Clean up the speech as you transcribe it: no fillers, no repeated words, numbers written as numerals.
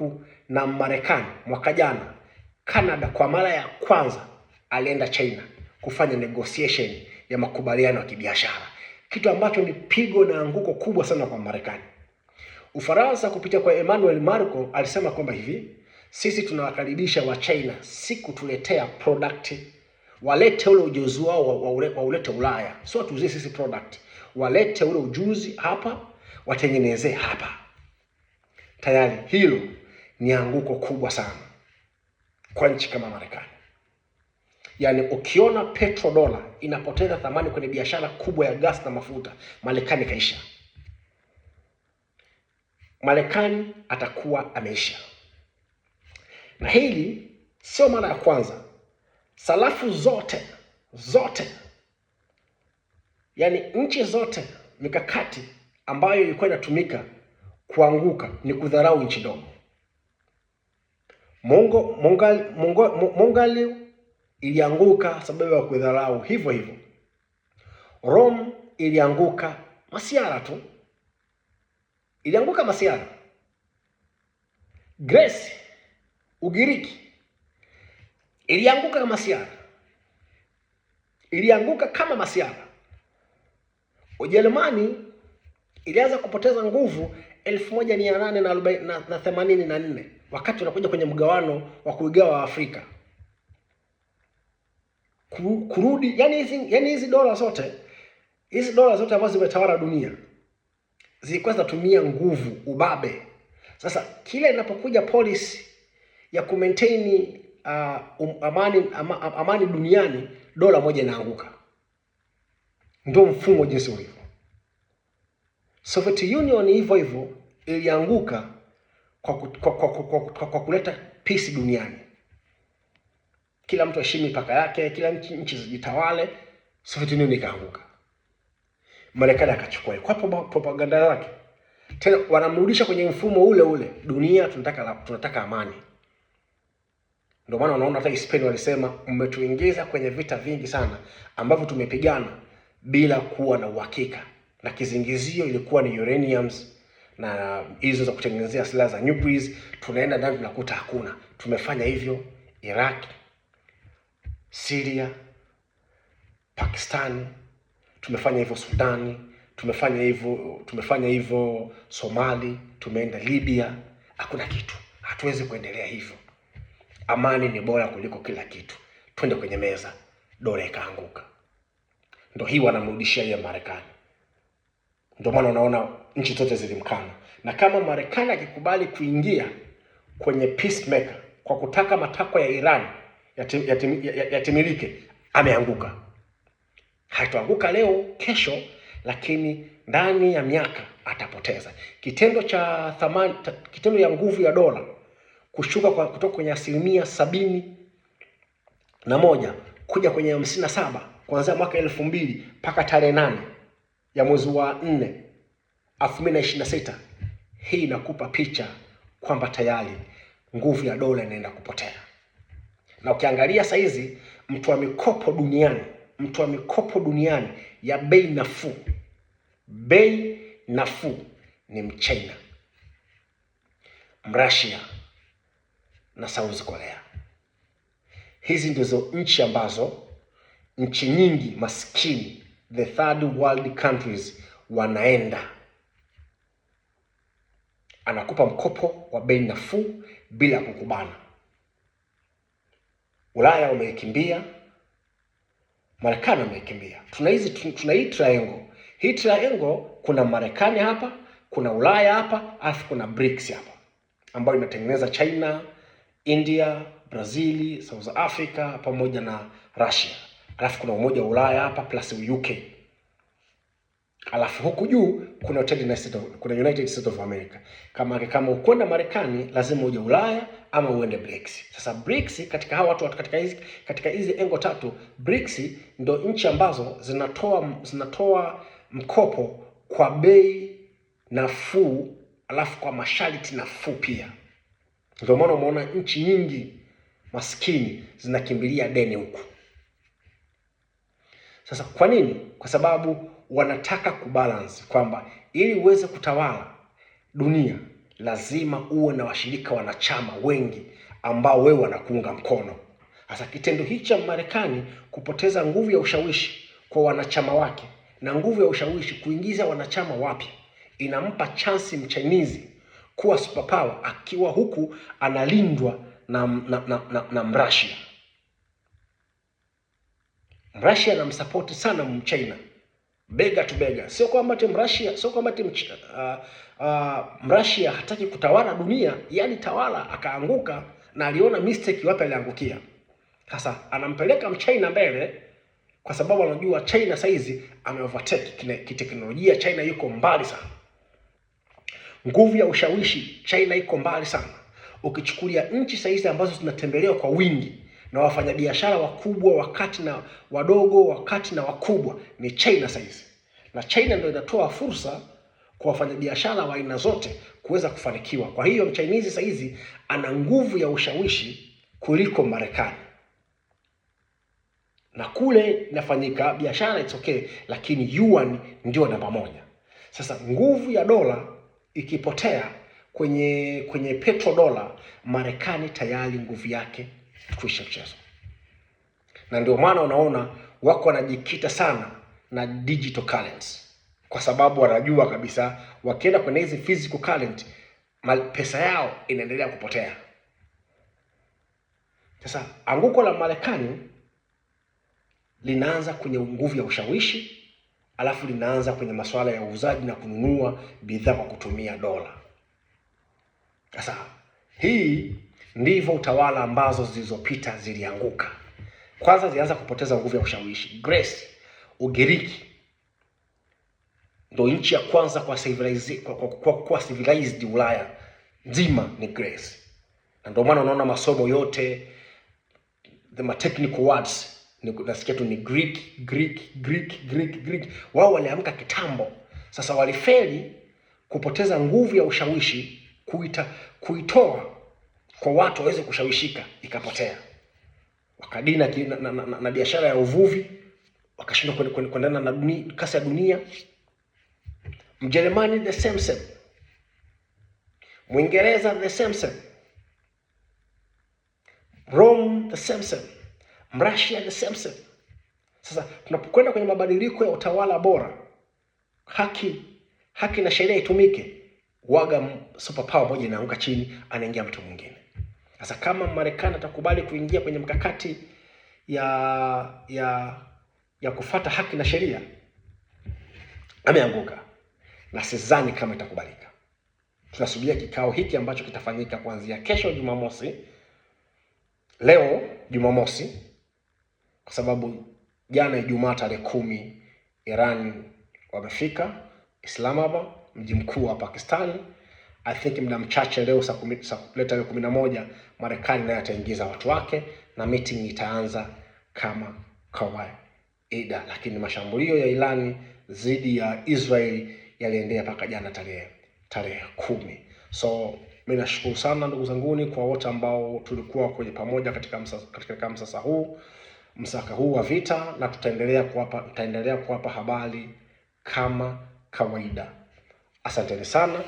huku na Marekani mwaka jana, Canada kwa mara ya kwanza alienda China kufanya negotiation ya makubaliano ya kibiashara, kitu ambacho ni pigo na anguko kubwa sana kwa Marekani. Ufaransa kupitia kwa Emmanuel Macron alisema kwamba hivi, sisi tunawakaribisha wa China si kutuletea product, walete ule ujuzi wao waulete Ulaya, sio tuuzie sisi product, walete ule ujuzi hapa, watengenezee hapa. Tayari hilo ni anguko kubwa sana kwa nchi kama Marekani. Yaani ukiona petrodola inapoteza thamani kwenye biashara kubwa ya gas na mafuta, Marekani kaisha. Marekani atakuwa ameisha. Na hili sio mara ya kwanza. Sarafu zote zote, yaani nchi zote, mikakati ambayo ilikuwa inatumika kuanguka ni kudharau nchi ndogo. Mongali ilianguka sababu ya kudharau hivyo hivyo. Rome ilianguka masiara tu, ilianguka masiara. Greece, Ugiriki ilianguka kama masiara, ilianguka kama masiara. Ujerumani ilianza kupoteza nguvu 1884 wakati unakuja kwenye mgawano wa kuigawa Afrika kurudi, yani hizi dola zote, hizi dola zote ambazo zimetawala dunia zilikuwa zinatumia nguvu, ubabe. Sasa kila inapokuja policy ya kumaintain amani duniani, dola moja inaanguka. Ndio mfumo jinsi ulivyo. Soviet Union hivyo hivyo ilianguka kwa kuleta peace duniani, kila mtu aheshimu mipaka yake, kila nchi zijitawale. Soviet Union ikaanguka, Marekani akachukua kwa propaganda yake tena, wanamrudisha kwenye mfumo ule ule, dunia tunataka amani. Ndio maana unaona hata Spain walisema mmetuingiza kwenye vita vingi sana ambavyo tumepigana bila kuwa na uhakika, na kizingizio ilikuwa ni uraniums na hizo za kutengenezea silaha za nuclear. Tunaenda ndani tunakuta hakuna. Tumefanya hivyo Iraq, Syria, Pakistan, tumefanya hivyo Sudani, tumefanya hivyo Somali, tumeenda Libya, hakuna kitu. Hatuwezi kuendelea hivyo. Amani ni bora kuliko kila kitu. Twende kwenye meza. Dola ikaanguka. Ndo hii wanamrudishia yeye Marekani. Ndio maana unaona nchi zote zilimkana, na kama Marekani akikubali kuingia kwenye peacemaker kwa kutaka matakwa ya Iran yatimilike, ameanguka. Hataanguka leo kesho, lakini ndani ya miaka atapoteza. Kitendo cha thamani, kitendo ya nguvu ya dola kushuka kwa kutoka kwenye 71% kuja kwenye 57 kuanzia mwaka 2000 mpaka tarehe 8 ya mwezi wa 4 2026, hii inakupa picha kwamba tayari nguvu ya dola inaenda kupotea. Na ukiangalia saizi mtu wa mikopo duniani, mtu wa mikopo duniani ya bei nafuu, bei nafuu ni Mchina, Mrasia na South Korea. Hizi ndizo nchi ambazo nchi nyingi maskini, the third world countries, wanaenda. Anakupa mkopo wa bei nafuu bila kukubana. Ulaya wameikimbia, Marekani wameikimbia. Tuna hii triangle. Hii triangle kuna Marekani hapa, kuna Ulaya hapa, alafu kuna BRICS hapa ambayo inatengeneza China, India, Brazil, South Africa pamoja na Russia. Alafu kuna Umoja wa Ulaya hapa plus UK. Alafu huku juu kuna United States of America. Kama ukwenda Marekani lazima uje Ulaya ama uende BRICS. Sasa BRICS katika hawa watu katika hizi engo tatu, BRICS ndo nchi ambazo zinatoa mkopo kwa bei nafuu, alafu kwa masharti nafuu pia. Ndio maana umeona nchi nyingi maskini zinakimbilia deni huku. Sasa kwa nini? Kwa sababu wanataka kubalance kwamba ili uweze kutawala dunia Lazima uwe na washirika wanachama wengi ambao wewe wanakuunga mkono. Sasa kitendo hichi cha Marekani kupoteza nguvu ya ushawishi kwa wanachama wake na nguvu ya ushawishi kuingiza wanachama wapya inampa chance mchinese kuwa superpower akiwa huku analindwa na Mrasia. Mrasia anamsapoti sana Mchina bega to bega. Sio kwamba ati Mrasia, sio kwamba ati Mrasia hataki kutawala dunia, yani tawala akaanguka na aliona mistake wapi aliangukia. Sasa anampeleka Mchina mbele kwa sababu anajua China saizi ame overtake kiteknolojia. China yuko mbali sana, nguvu ya ushawishi China iko mbali sana. Ukichukulia nchi saizi ambazo zinatembelewa kwa wingi na wafanyabiashara wakubwa, wakati na wadogo, wakati na wakubwa, ni China saizi, na China ndio inatoa fursa kwa wafanyabiashara wa aina zote kuweza kufanikiwa. Kwa hiyo mchinese saizi ana nguvu ya ushawishi kuliko Marekani na kule inafanyika biashara it's okay, lakini yuan ndio namba moja. Sasa nguvu ya dola ikipotea kwenye petrodola, Marekani tayari nguvu yake kwisha mchezo, na ndio maana unaona wako wanajikita sana na digital currency, kwa sababu wanajua kabisa wakienda kwenye hizi physical currency pesa yao inaendelea kupotea. Sasa anguko la Marekani linaanza kwenye nguvu ya ushawishi, alafu linaanza kwenye masuala ya uuzaji na kununua bidhaa kwa kutumia dola. Sasa hii ndivyo utawala ambazo zilizopita zilianguka. Kwanza zilianza kupoteza nguvu ya ushawishi. Greece, Ugiriki ndo nchi ya kwanza kwa civilized Ulaya nzima ni Greece, na ndio maana unaona masomo yote the technical words nasikia tu ni Greek, Greek, Greek, Greek, Greek. Wao waliamka kitambo. Sasa walifeli kupoteza nguvu ya ushawishi, kuitoa kwa watu waweze kushawishika, ikapotea. Wakadina na biashara ya uvuvi, wakashindwa kuendana na kasi ya dunia. Mjerumani the same same, Mwingereza the same same, Rome the same same, Mrasia the same same. Sasa tunapokwenda kwenye mabadiliko ya utawala bora, haki na sheria itumike, waga superpower moja inaanguka chini, anaingia mtu mwingine. Sasa kama Marekani atakubali kuingia kwenye mkakati ya kufata haki na sheria, ameanguka, na sidhani kama itakubalika. Tunasubiria kikao hiki ambacho kitafanyika kuanzia kesho Jumamosi, leo Jumamosi, kwa sababu jana Ijumaa tarehe 10 Iran wamefika Islamabad, mji mkuu wa Pakistan. I think muda mchache leo saa kumi, saa leo tarehe 11 Marekani naye ataingiza watu wake na meeting itaanza kama kawaida. Lakini mashambulio ya Irani dhidi ya Israel yaliendelea mpaka jana tarehe 10. So mimi nashukuru sana ndugu zanguni kwa wote ambao tulikuwa kwenye pamoja katika msasa huu, msaka huu wa vita, na tutaendelea kuwapa habari kama kawaida. Asanteni sana.